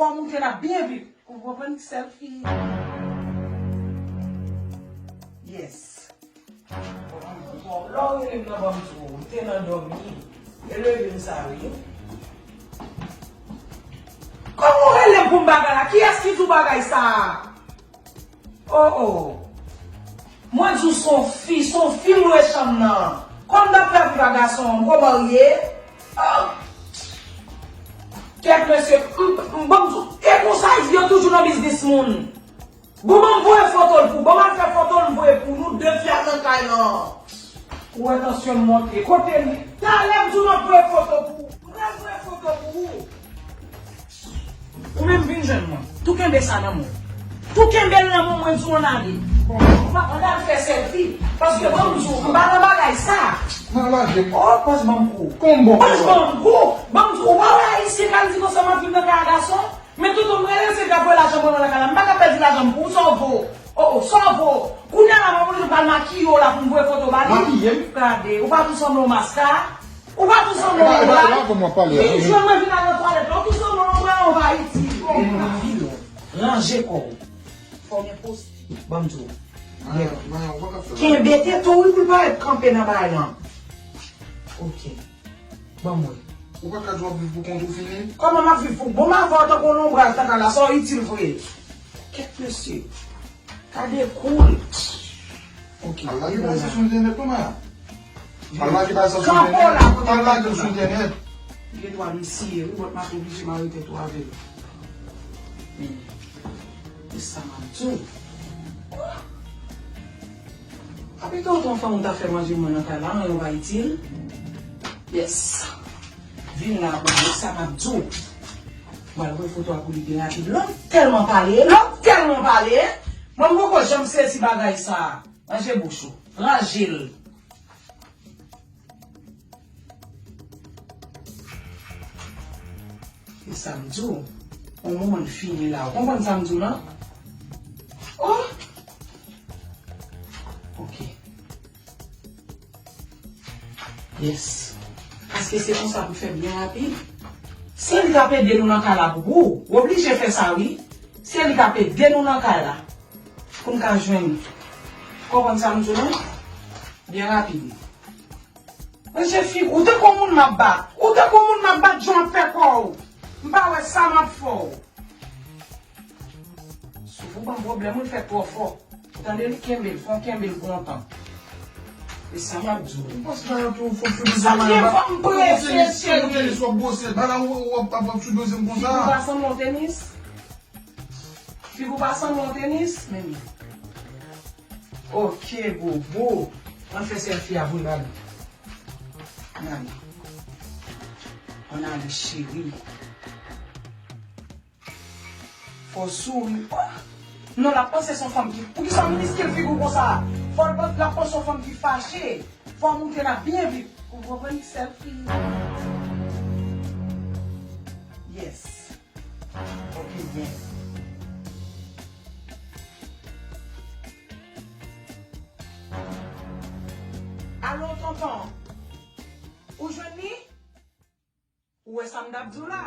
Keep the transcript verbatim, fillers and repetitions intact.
Fò moute n ap byen vit. Ou konprann selfie? Yes. Lè w rele m nan ban m di w, m te nan dòmi. E leve m sa wi. Kòman w rele m pou m bagay la? Kiyès ki di w bagay sa a? Oh, oh. Mwen di w se yon fi, se yon fi m lwe chanm nan. Kòm dapre viv a gason an, m ko marye. Oh. Kèt mesye, m, m, ban m di w, e konsa yo toujou nan biznis moun. Bon, ban m voye foto l pou, ban m al fè foto l, m voye pou nou de fi a nan kay lan. Ou wè tansyon m monte. Kote m? Talè m di w m ap voye foto pou ou. M pral voye foto pou ou. Ou menm vin jwenn mwen. Tou kenbe sa nan men w. Tou kenbe l nan men w, mwen di w ann ale. Ou pa, ann al fè sèlfi. Paske ban m di w, m pa nan bagay sa. Nan lage. Oh, pòs ban m kou. Konbon. Pòs ban m kou. Ban m di w, ou pa wè ayisyen k al di konsa m ap viv nan kay a gason? Men toutou m rele l, se l k ap voye lajan mwen nan kay la. M pa ka pèdi lajan m pou ou, sa w vo. Oh, oh, sa w vo. Kounye a la, mwen oblije pral makiye w la pou m voye foto ba li. Makiye m? Gade, ou pa tou sanble yon maska. Ou pa tou sanble yon moun la. Epa, epa, epa, mwen pale. Vin jwenn mwen vin al nan twalèt la. Ou tou sanble yon moun anvayi ti. Ranje kò w. Fò w gen poste. Ban m di w. Kenbe tete w wi pou l pa ret kanpe nan bagay lan. Ok. Ban m wè. Ou pa ka di w ap viv pou kont ou fini? Kòman m ap viv pou? Bon, m avè w tankou yon lonbraz nan kay la, sa w itil vre? Kèt mesye. Gade kou l. Ok. Al lage bagay sa sou entènèt non, Maya. Al lage bagay sa sou entènèt. Al lage l sou entènèt. Gen dwa m siye wi, but m ap oblije mare tèt ou avè l. Men, men sa m ap di w. Apito otan fanm ou ta fè manje mwen nan kay la, anyen w pa itil. Yes. Vin la pou mwen, sa m ap di w. Mwen al voye foto a pou li byen rapid. Lòm tèlman pale, lòm tèlman pale. Mwen m poko janm sezi bagay sa. Ranje bouch ou. Ranje l. E sa m di w, yon moman l fini la. Ou konprann sa m di w lan? Oh! Ok. Yes. Paske se konsa pou fè byen rapid. Se li k ap ede nou nan kay la pou ou. Ou oblije fè sa wi. Se li k ap ede nou nan kay la. Pou n ka jwenn. Konprann sa m di w lan? Byen rapid. Mesye fi, ou tankou moun m ap bat. Ou tankou moun m ap bat, jan w ap fè kò w. M pa wè sa m ap fè w. Souf ou ban m pwoblèm, ou fè twò fò. Ou tande li kenbe l, fò w kenbe l pou lontan. E sa m ap di w. Ou panse bagay yo tou fò w fè bezwen. Sa byen fò m prese, cheri. Tenis w ap bwose. Bagay ou w ap ap ap sou dozye m konsa. Figi w pa sanble yon tenis. Figi w pa sanble yon tenis, men. Ok, bobo. Ann fè sèlfi a vre, ba nou. Ann ale. Ann ale, cheri. Fò w souri. Oh! Non, l ap panse se yon fanm ki. Poukisa w miniskil figi w konsa? Fò l, l ap panse se yon fanm ki fache. Fò w moute n ap byen vit. Ou konprann? Sèlfi. Yes. Ok, byen. Alo, tonton. Ou jwenn li? Ou wè sa m t ap di w la?